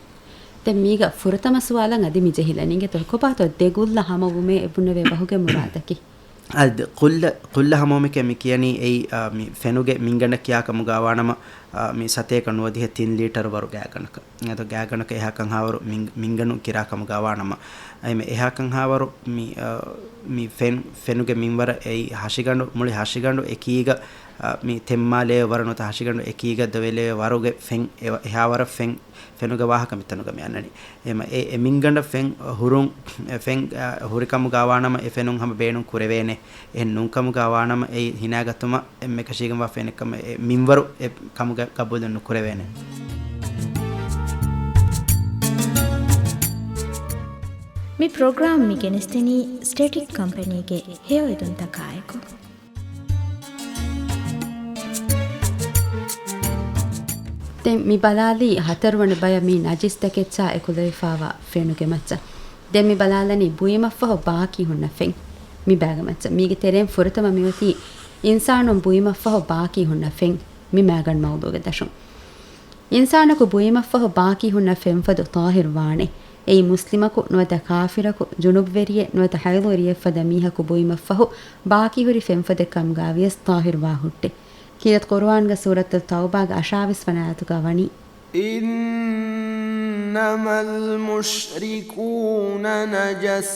ދެން މީގަ ފުރަތަމަ ސުވާލަށް އަދި މި ޖެހިލަނީ އިނގޭތޯ، ކޮބާތޯ ދެ ކުއްލަ ހަމަވުމޭ އެ ބުނެވޭ ބަހުގެ މުރާދަކީ؟ އަދި ކުއްލަ، ކުއްލަ ހަމަވުމެކޭ މި ކިޔަނީ އެއީ، އާ، މި ފެނުގެ މިންގަނޑަށް ކިޔާ ކަމުގަ ވާނަމަ، އާ، މި ސަތޭކަ ނުވަދިހަ ތިން ލީޓަރު ވަރު ގާތްގަނޑަކަށް. އެތަ ގާތްގަނޑަކަށް އެހާ ކަންހާވަރު މިން، މިންގަނޑު ކިރާ ކަމުގަ ވާނަމަ. އެހެމަ އެހާ ކަންހާވަރު މި، އާ، މި ފެން، ފެނުގެ މިންވަރަށް އެއީ ހަށިގަނޑު، މުޅި ހަށިގަނޑު އެކީގަ، އާ، މި ތެންމާލެވޭ ވަރު ނުވަތަ ހަށިގަނޑު އެކީގަ ދޮވެލެވޭ ވަރުގެ ފެން، އެ، އެހާވަރަށް ފެން ފެނުގެ ވާހަކަ މިތަނުގަ މި އަންނަނީ. އެހެމަ އެ، އެ މިންގަނޑަށް ފެން ހުރުން، އެ ފެން، އަ، ހުރިކަމުގަ ވާނަމަ އެ ފެނުން ހަމަ ބޭނުން ކުރެވޭނެ. އެހެން ނޫންކަމުގަ ވާނަމަ އެ ހިނާގަތުމަށް އެންމެ ކަށީގެންވާ ފެނެއްކަމަށް އެ މިންވަރު އެ ކަމުގަ ގަބޫލު ނުކުރެވޭނެ. މި ޕްރޮގްރާމް މި ގެނެސްދެނީ ސްޓެޓިކް ކަމްޕަނީގެ ހެޔޮއެދުންތަކާއެކު. ދެން މި ބަލާލީ ހަތަރުވަނަ ބަޔަށް މި ނަޖިސް ތަކެއްޗާ އެކުލެވިފައިވާ ފެނުގެ މައްޗަށް. ދެން މި ބަލާލަނީ ބުއިމަށްފަހު ބާކީ ހުންނަ ފެން. މި ބާގެ މައްޗަށް. މީގެ ތެރެއިން ފުރަތަމަ މިއޮތީ އިންސާނުން ބުއިމަށްފަހު ބާކީ ހުންނަ ފެން. މި މާގަނޑު މައުޟޫގެ ދަށުން. އިންސާނަކު ބުއިމަށްފަހު ބާކީ ހުންނަ ފެންފަދު ޠާހިރު ވާނެ. އެއީ މުސްލިމަކު ނުވަތަ ކާފިރަކު، ޖުނުބްވެރިއެއް ނުވަތަ ޙައިޟުވެރިއެއްފަދަ މީހަކު ބުއިމަށްފަހު ބާކީހުރި ފެންފަދެއް ކަމުގަ ވިޔަސް ޠާހިރު ވާ ހުއްޓެ. ކީރިތި ޤުރުއާންގެ ސޫރަތު ތައުބާގެ އަށާވީސް ވަނަ އާޔަތުގަ ވަނީ، إنما المشركون نجس.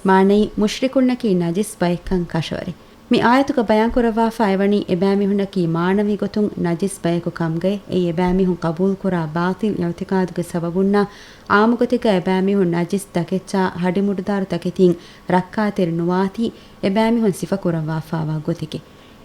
މާނައީ، މުޝްރިކުންނަކީ ނަޖިސް ބައެއްކަން ކަށަވަރޭ. މި އާޔަތުގަ ބަޔާންކުރައްވާފައިވަނީ، އެބައިމީހުންނަކީ މާނަވީ ގޮތުން ނަޖިސް ބަޔަކު ކަމުގައި، އެއީ އެބައިމީހުން ޤަބޫލުކުރާ ބާޠިލް އިޢުތިޤާދުގެ ސަބަބުންނާ، އާއްމުގޮތެއްގަ އެބައިމީހުން ނަޖިސް ތަކެއްޗާ ހަޑި މުޑުދާރު ތަކެތީން ރައްކާތެރި ނުވާތީ، އެބައިމީހުން ސިފަކުރައްވާފައިވާ ގޮތެކޭ.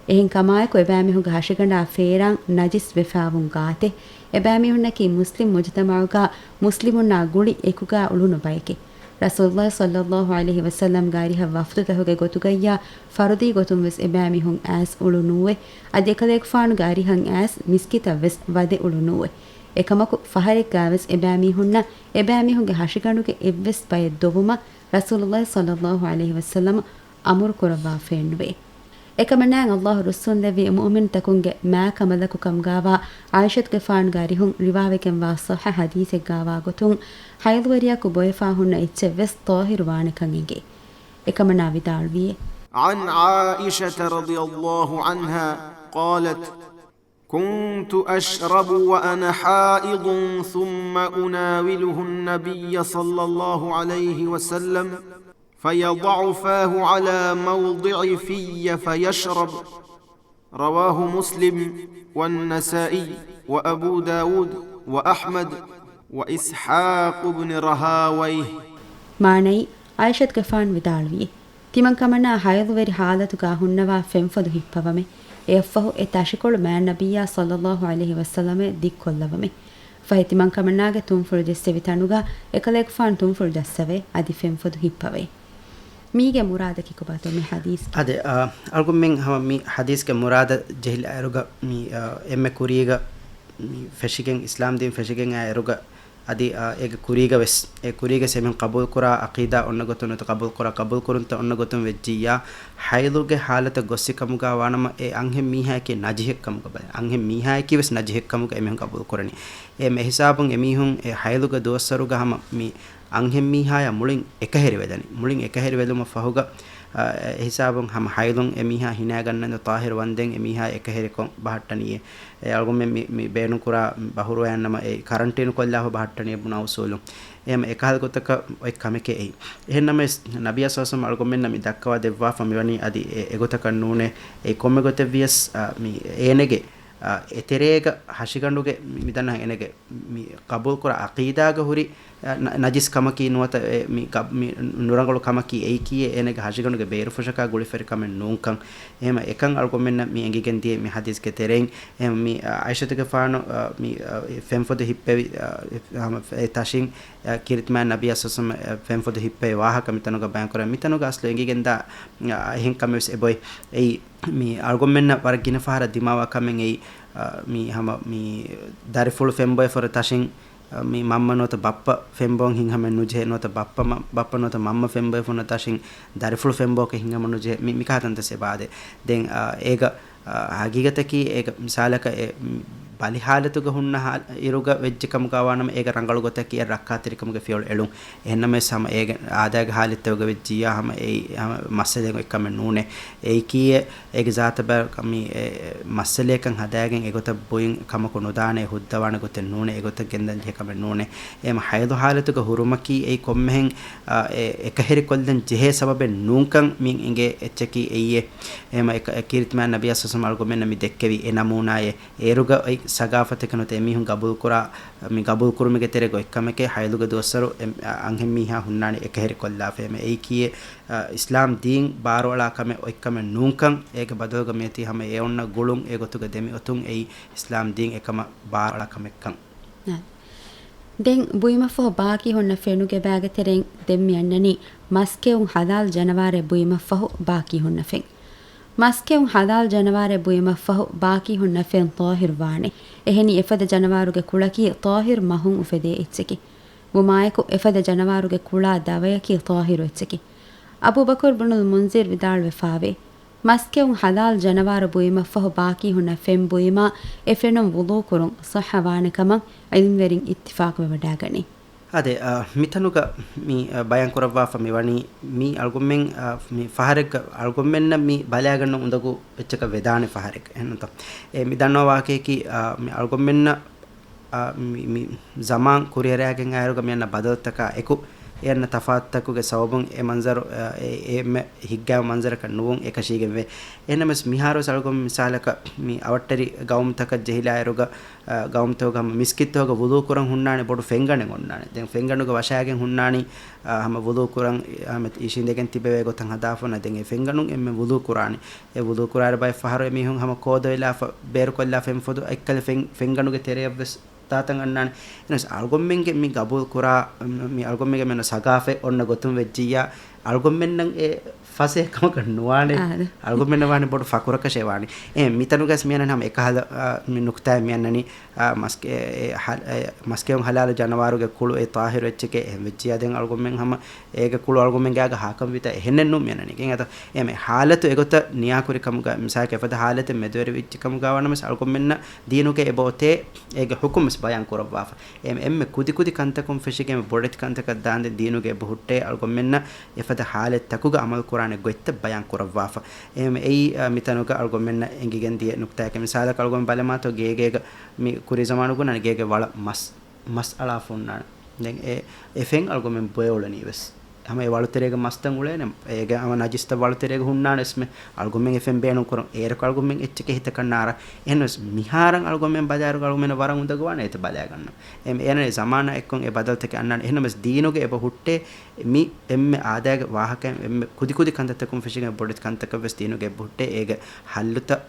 އެހެން ކަމާއެކު، އެބައިމީހުންގެ ހަށިގަނޑާ ފޭރާން ނަޖިސް ވެފައިވުން ގާތެއް، އެބައިމީހުންނަކީ މުސްލިމް މުޖުތަމަޢުގަ މުސްލިމުންނާ ގުޅި އެކުގަ އުޅުނު ބައެކޭ. ރަސޫލުﷲ ޞައްލަﷲ ޢަލައިހި ވަސައްލަމްގެ އަރިހަށް ވަފްދުތަކުގެ ގޮތުގައްޔާ، ފަރުދީ ގޮތުން ވެސް އެބައިމީހުން އައިސް އުޅުނޫވެ. އަދި އެކަލޭގެފާނުގެ އަރިހަށް އައިސް މިސްކިތަށް ވެސް ވަދެ އުޅުނޫވެ. އެކަމަކު، ފަހަރެއްގަ ވެސް އެބައިމީހުންނަށް އެބައިމީހުންގެ ހަށިގަނޑުގެ އެއްވެސް ބައެއް ދޮވުމަށް ރަސޫލުﷲ ޞައްލަﷲ ޢަލައިހި ވަސައްލަމް އަމުރު ކުރައްވާފައެއްނުވޭ. އެކަމަނާއަށް ﷲ ރުއްސުންލެއްވި މުއުމިންތަކުންގެ މާ ކަމަލަކު ކަމުގައިވާ ޢާއިޝަތުގެފާނުގެ އަރިހުން ރިވާވެގެންވާ ޞައްޙަ ޙަދީޘެއްގައިވާ ގޮތުން، ޙައިޟުވެރިޔަކު ބޮއެފާ ހުންނަ އެއްޗެއް ވެސް ޠާހިރު ވާނެކަން އެނގޭ. އެކަމަނާ ވިދާޅުވިއޭ. عن عائشة رضي الله عنها قالت: كنت أشرب وأنا حائض ثم أناوله النبي صلى الله عليه وسلم فيضع فاه على موضع في فيشرب. رواه مسلم والنسائي وأبو داود وأحمد وإسحاق بن راهويه. މާނައީ، ޢާއިޝަތުގެފާނު ވިދާޅުވިއޭ، ތިމަންކަމަނާ ޙައިޟުވެރި ޙާލަތުގަ ހުންނަވާ ފެންފޮދު ހިއްޕަވަމޭ. އެއަށްފަހު އެ ތަށިކޮޅު މާތް ނަބިއްޔާ ޞައްލަﷲ ޢަލައިހި ވަސައްލަމަށް ދިއްކޮށްލަވަމޭ. ފަހެ ތިމަންކަމަނާގެ ތުންފުޅު ޖެއްސެވި ތަނުގަ އެކަލޭގެފާނު ތުންފުޅު ޖައްސަވޭ، އަދި ފެންފޮދު ހިއްޕަވޭ. މީގެ މުރާދަކީ ކޮބާތޯ މި ޙަދީޘްގެ؟ އާދެ، އަ، އަޅުގަނޑުމެން ހަމަ މި ޙަދީޘްގެ މުރާދަށް ޖެހިލާއިރުގަ މި، އަ، އެންމެ ކުރީގަ މި ފެށިގެން، އިސްލާމް ދީން ފެށިގެން އާ އިރުގަ އަދި، އާ، އޭގެ ކުރީގަ ވެސް، އެ ކުރީގެ ސެމިން ޤަބޫލުކުރާ ޢަޤީދާ އޮންނަ ގޮތުން ނުވަތަ ޤަބޫލުކުރާ ޤަބޫލުކުރުންތައް އޮންނަ ގޮތުން ވެއްޖިއްޔާ، ޙައިޟުގެ ޙާލަތަށް ގޮއްސި ކަމުގާ ވާނަމަ، އެ އަންހެން މީހާއެކީ ނަޖިހެއް ކަމުގަ ބަލަން. އަންހެން މީހާއެކީ ވެސް ނަޖިހެއް ކަމުގަ އެމީހުން ޤަބޫލުކުރަނީ. އެ މެ ހިސާބުން އެމީހުން އެ ޙައިޟުގެ ދުވަސްވަރުގަ ހަމަ މި އަންހެން މީހާޔާ މުޅިން އެކަހެރި ވެލަނީ. މުޅިން އެކަހެރި ވެލުމަށް ފަހުގަ، އަ، އެ ހިސާބުން ހަމަ ޙައިޟުން އެ މީހާ ހިނާގަންނަން ޠާހިރު ވަންދެން އެ މީހާ އެކަހެރިކޮށް ބަހައްޓަނީއޭ. އެ އަޅުގަނޑުމެން މި، މި ބޭނުންކުރާ ބަހުރުވަޔަށް ނަމަ އެ ކަރަންޓީނު ކޮށްލާފަ ބަހައްޓަނީ ބުނާ އުސޫލުން. އެހެން އެކަހަލަ ގޮތަކަށް އޮތް ކަމެކޭ އެއީ. އެހެން ނަމަވެސް، ނަބިއްޔާ ޞައްލައްލާހު ޢަލައިހި ވަސައްލަމަ އަޅުގަނޑުމެންނަށް މި ދައްކަވާ ދެއްވާފަ މިވަނީ އަދި އެ، އެގޮތަކަށް ނޫނޭ. އެ ކޮންމެ ގޮތެއް ވިޔަސް، އަ، މި އޭނަގެ، އަ، އެތެރޭގަ ހަށިގަނޑުގެ މި، މި ދަންނަ އޭނަގެ މި ޤަބޫލުކުރާ ޢަޤީދާގަ ހުރި، އަ، ނަ-، ނަޖިސް ކަމަކީ ނުވަތަ އެ މި ޤަ-، މި ނުރަނގަޅު ކަމަކީ އެއީކީއޭ އޭނަގެ ހަށިގަނޑުގެ ބޭރުފުށަކާ ގުޅިފަރި ކަމެއް ނޫންކަން. އެހެން އެކަން އަޅުގަނޑުމެންނަށް މި އެނގިގެން ދިޔަ މި ޙަދީޘްގެ ތެރެއިން. އެހެން މި، އަ، ޢާއިޝަތުގެފާނު، އަ، މި، އަ، ފެންފޮދު ހިއްޕެވި، އަ، އެ ތަށިން، އަ، ކީރިތި މާތް ނަބިއްޔާ ޞައްލައްލާހު ޢަލައިހި ވަސައްލަމަ ފެންފޮދު ހިއްޕެވި ވާހަކަ މިތަނުގަ ބަޔާންކުރަން. މިތަނުގަ އަސްލު އެނގިގެންދާ، އަ، އެހެން ކަމެއް ވެސް އެބޮތް. އެއީ މި އަޅުގަނޑުމެންނަށް ވަރަށް ގިނަ ފަހަރަށް ދިމާވާ ކަމެއް އެއީ، އަ، މި ހަމަ މި ދަރިފުޅު ފެންބޮއެފަ ހުރި ތަށިން، އަ، މި މަންމަ ނުވަތަ ބައްޕަ ފެންބޮން ހިނގަމެއް ނުޖެހޭ، ނުވަތަ ބައްޕަ މަ-، ބައްޕަ ނުވަތަ މަންމަ ފެންބޮއެފަ ހުރި ތަށިން ދަރިފުޅު ފެންބޮއެކޭ ހިނގަމެއް ނުޖެހޭ، މި، މިކަހަލަ ތަންތަން ވެސް އެބަ އާދޭ. ދެން، އަ، އޭގަ، އަ، ހަގީގަތަކީ އޭގަ މިސާލަކަށް އެ، މި، ބަލި ޙާލަތުގަ ހުންނަ ހާ-، އިރުގަ ވެއްޖެ ކަމުގަ ވާނަމަ އޭގަ ރަނގަޅު ގޮތަކީ އެ ރައްކާތެރިކަމުގެ ފިޔަވަޅު އެޅުން. އެހެންނަމަވެސް ހަމަ އޭގެ އާދައިގެ ހާލަތްތަކުގަ ވެއްޖިއްޔާ ހަމަ އެއީ ހަމަ މައްސަލައެއް އޮތް ކަމެއް ނޫނޭ. އެއީކީއޭ އޭގެ ޒާތަށް ބަ-، މި އެ މައްސަލައެއްކަން ހަދާގެން އެގޮތަށް ބުއިން ކަމަކު ނުދާނެ، ހުއްދަވާނެ ގޮތެއް ނޫނޭ، އެގޮތަށް ގެންދަން ޖެހޭ ކަމެއް ނޫނޭ. އެހެން ޙައިޟު ޙާލަތުގަ ހުރުމަކީ އެއީ ކޮންމެހެން، އަ، އެ އެކަހެރިކޮށްލަން ޖެހޭ ސަބަބެއް ނޫންކަން މި އެނގޭ އެއްޗަކީ އެއީއޭ. އެހެން އެ ކ-، އެ ކީރިތި މާތް ނަބިއްޔާ ޞައްލައްލާހު ޢަލައިހި ވަސައްލަމަ އަޅުގަނޑުމެންނަށް މި ދެއްކެވި އެ ނަމޫނާއެއް. އޭރުގަ އޮތް ސަގާފަތެއް ނުވަތަ އެމީހުން ގަބޫލުކުރާ، މި ގަބޫލުކުރުމުގެ ތެރޭގަ އޮތް ކަމެކޭ ޙައިޟުގެ ދުވަސްވަރު އެ-، އަންހެން މީހާ ހުންނާނީ އެކަހެރިކޮށްލާފަ. އެހެން އެއީކީއޭ، އަ، އިސްލާމް ދީން ބާރުއަޅާ ކަމެއް އޮތް ކަމެއް ނޫންކަން، އޭގެ ބަދަލުގަ މިއޮތީ ހަމަ އެ އޮންނަ ގުޅުން އެގޮތުގަ ދެމިއޮތުން އެއީ އިސްލާމް ދީން އެކަމަށް ބާރުއަޅާ ކަމެއްކަން. ދެން ބުއިމަށްފަހު ބާކީ ހުންނަ ފެނުގެ ބާގެ ތެރެއިން ދެން މި އަންނަނީ މަސްކެއުން ޙަލާލް ޖަނަވާރެއް ބުއިމަށްފަހު ބާކީ ހުންނަ ފެން. މަސްކެއުން ޙަލާލް ޖަނަވާރެއް ބުއިމަށްފަހު ބާކީ ހުންނަ ފެން ޠާހިރު ވާނެ. އެހެނީ އެފަދަ ޖަނަވާރުގެ ކުޅަކީ ޠާހިރު މަހުން އުފެދޭ އެއްޗެކޭ. ވުމާއެކު އެފަދަ ޖަނަވާރުގެ ކުޅާ ދަވަޔަކީ ޠާހިރު އެއްޗެކޭ. އަބޫބަކުރު ބުނުލް މުންޒިރު ވިދާޅުވެފާވޭ، މަސްކެއުން ޙަލާލް ޖަނަވާރު ބުއިމަށްފަހު ބާކީ ހުންނަ ފެން ބުއިމާ އެ ފެނުން ވުޟޫ ކުރުން ޞައްޙަ ވާނެ ކަމަށް ޢިލްމްވެރިން އިއްތިފާޤުވެވަޑައިގަނީ. އާދެ، އަ، މިތަނުގަ މި، އަ، ބަޔާން ކުރައްވާފަ މި ވަނީ މި އަޅުގަނޑުމެން، އަ، މި ފަހަރެއްގަ އަޅުގަނޑުމެންނަށް މި ބަލާގަންނަ އުނދަގޫ އެއްޗަކަށް ވެދާނެ ފަހަރެއް. އެހެންތޯ؟ އެ، މި ދަންނަވާ ވާހަކަޔަކީ، އަ، މި އަޅުގަނޑުމެންނަށް އަ، މި، މި ޒަމާން ކުރިއަރައިގެން އައިރުގަ މި އަންނަ ބަދަލުތަކާ އެކު، އެ އަންނަ ތަފާތުތަކުގެ ސަބަބުން އެ މަންޒަރު، އަ، އެ، އެ އެންމެ ހިތްގައިމު މަންޒަރަކަށް ނުވުން އެކަށީގެންވޭ. އެހެންނަމަވެސް މިހާރުވެސް އަޅުގަނޑު މިސާލަކަށް މި އަވަށްޓެރި ގައުމުތަކަށް ޖެހިލާއިރުގަ، އަ، ގައުމުތަކުގަ ހަމަ މިސްކިތްތަކުގަ ވުޟޫ ކުރަން ހުންނާނެ ބޮޑު ފެންގަނޑެއް އޮންނާނެ. ދެން ފެންގަނޑުގަ ވަށާގެން ހުންނާނީ، އަ، ހަމަ ވުޟޫ ކުރަން، އަ، ހަމަ އިށީނދެގެން ތިބެވޭ ގޮތަށް ހަދާފަ އޮންނަ. ދެން އެ ފެންގަނޑުން އެންމެ ވުޟޫ ކުރާނީ. އެ ވުޟޫ ކުރާއިރު ބައެއް ފަހަރު އެމީހުން ހަމަ ކޯދޮއިލާފަ، ބޭރުކޮށްލާފަ އެންމެ ފޮދު އެއްކަލަ ފެން، ފެންގަނޑުގެ ތެރެއަށްވެސް ދާތަން އަންނާނެ. އެހެނަސް އަޅުގަނޑުމެންގެ މި ގަބޫލު ކުރާ، މި އަޅުގަނޑުމެންގެ މެން ސަގާފަތް އޮންނަ ގޮތުން ވެއްޖިއްޔާ، އަޅުގަނޑުމެންނަށް އެ ފަސޭހަ ކަމަކަށް ނުވާނެ. އާދެ. އަޅުގަނޑުމެންނަށް ވާނެ ބޮޑު ފަޚުރަކަށޭ ވާނެ. އެ، މިތަނުގަސް މިއަންނަނީ ހަމަ އެކަހަލަ، އާ، މި ނުކުތާއެއް މިއަންނަނީ، އާ، މަސް-، އެ، އެ، ހަ-، އެ، މަސްކެއުން ޙަލާލު ޖަނަވާރުގެ ކުޅު އެ ޠާހިރު އެއްޗެކޭ. އެހެން ވެއްޖިއްޔާ ދެން އަޅުގަނޑުމެން ހަމަ އޭގެ ކުޅު އަޅުގަނޑުމެން ގާގަ ހާކަން ވީތަ އެހެނެއްނު މިއަންނަނީ. އެހެން އަތަ އެމެ ޙާލަތު އެގޮތަށް ނިޔާކުރި ކަމުގަ މިސާލަކަށް އެފަދަ ޙާލަތެއް މެދުވެރި ވެއްޖެ ކަމުގަ ވަނަމަސް އަޅުގަނޑުމެންނަށް ދީނުގެ އެބަ އޮތޭ އޭގެ ޙުކުމް ވެސް ބަޔާން ކުރައްވާފަ. އެމެ އެންމެ ކުދިކުދި ކަންތަކުން ފެށިގެން ބޮޑެތި ކަންތަކަށް ދާންދެން ދީނުގެ އެބަ ހުއްޓޭ އަޅުގަނޑުމެންނަށް އެފަދަ ޙާލަތްތަކުގަ ޢަމަލު ކުރާނެ ގޮތްތައް ބަޔާން ކުރައްވާފަ. އެމެ އެއީ، އަ، މިތަނުގަ އަޅުގަނޑުމެންނަށް އެނގިގެން ދިޔަ ނުކްތާއެކެއް. މިސާލަކަށް އަޅުގަނޑު ބަލަމާތޯ ގޭގޭގަ މި ކުރީ ޒަމާނުގަ ނަން ގޭގެ ވަޅަށް މަސް މަސް އަޅާފަ ހުންނާނެ. ދެން އެ، އެ ފެން އަޅުގަނޑުމެން ބޮއެ އުޅެނީ ވެސް. ހަމަ އެ ވަޅުތެރޭގަ މަސްތައް އުޅޭނެ. އޭގެ ހަމަ ނަޖިސްތައް ވަޅުތެރޭގަ ހުންނާނެ ވެސްމެ. އަޅުގަނޑުމެން އެ ފެން ބޭނުން ކުރަން. އޭރަކު އަޅުގަނޑުމެން އެއްޗެކޭ ހިތަކަށް ނާރާ. އެހެން ވެސް މިހާރަށް އަޅުގަނޑުމެން ބަލާއިރު އަޅުގަނޑުމެން ވަރަށް އުނދަގޫވާނެ އޭތި ބަލާގަންނަ. އެ، އޭނަ ޒަމާނާ އެއްކޮށް އެ ބަދަލުތަކެއް އަންނާނެ. އެހެން ވެސް ދީނުގެ އެބަ ހުއްޓޭ މި އެންމެ އާދައިގެ ވާހަކައިން އެންމެ ކުދިކުދި ކަންތައްތަކުން ފެށިގެން ބޮޑެތި ކަންތަކަށް ވެސް ދީނުގެ އެބަ ހުއްޓޭ އޭގެ ޙައްލުތައް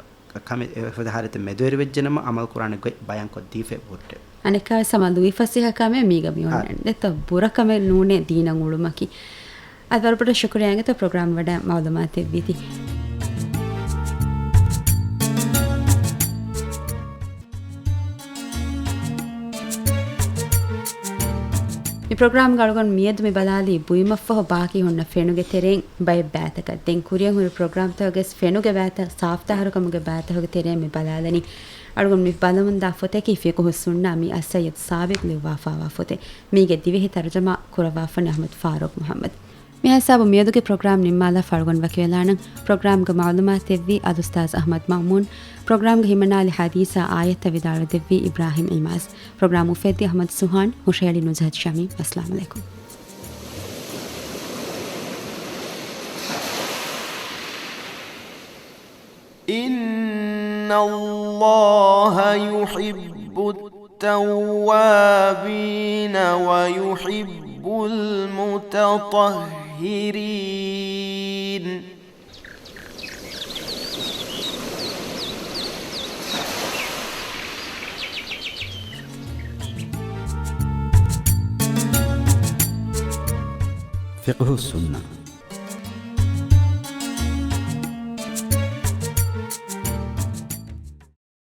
ކަމެއް އެފަދަ ޙާލަތެއް މެދުވެރިވެއްޖެނަމަ ޢަމަލު ކުރާނެ ގޮތް ބަޔާންކޮށްދީފަ ހުއްޓެވެ. އަނެއްކާވެސް ހަމަ ލުއިފަސޭހަ ކަމެއް މީގަ މި އޮންނަން. އާ. ދެއްތޯ ބުރަކަމެއް ނޫނޭ ދީނަށް އުޅުމަކީ. އަދި ވަރަށް ބޮޑަށް ޝުކުރިއްޔާ އިނގޭތޯ ޕްރޮގްރާމް ވަޑައި މަޢުލޫމާތެއް ދީތީ. މި ޕްރޮގްރާމްގަ އަޅުގަނޑު މިއަދު މި ބަލާލީ ބުއިމަށްފަހު ބާކީ ހުންނަ ފެނުގެ ތެރެއިން ބައެއް ބައިތަކަށް. ދެން ކުރިއަށް ހުރި ޕްރޮގްރާމްތަކުގެ ފެނުގެ ބައިތައް ސާފުތާހިރުކަމުގެ ބައިތަކުގެ ތެރެއިން މި ބަލާލަނީ. އަޅުގަނޑު މި ބަލަމުންދާ ފޮތަކީ ފިޤުހުއްސުންނާ މި އައްސައްޔަދު ސާބިޤް ލިޔުއްވާފާވާ ފޮތެއް. މީގެ ދިވެހި ތަރުޖަމާ ކުރައްވާފަނީ އަޙްމަދު ފާރޫޤް މުޙައްމަދު. މިހާ ހިސާބުން މިއަދުގެ ޕްރޮގްރާމް ނިންމާލާ ފަޅުގަނޑު ވަކިވެލާނަން. ޕްރޮގްރާމްގެ މަޢުލޫމާތު ދެއްވީ އަލްއުސްތާޛު އަޙްމަދު މައުމޫން. ޕްރޮގްރާމްގަ ހިމަނާލި ޙަދީޘާ އާޔަތްތައް ވިދާޅުވެ ދެއްވީ އިބްރާހިމް އިލްމާޒް. ޕްރޮގްރާމް އުފެއްދީ އަޙްމަދު ސުހާން، ހުށަހެޅީ ނުޒްހަތު ޝަމީމް. އައްސަލާމު ޢަލައިކުމް. إِنَّ اللَّهَ يُحِبُّ التَّوَّابِينَ وَيُحِبُّ الْمُتَطَهِّرِينَ. ފިޤުހުއްސުންނަ.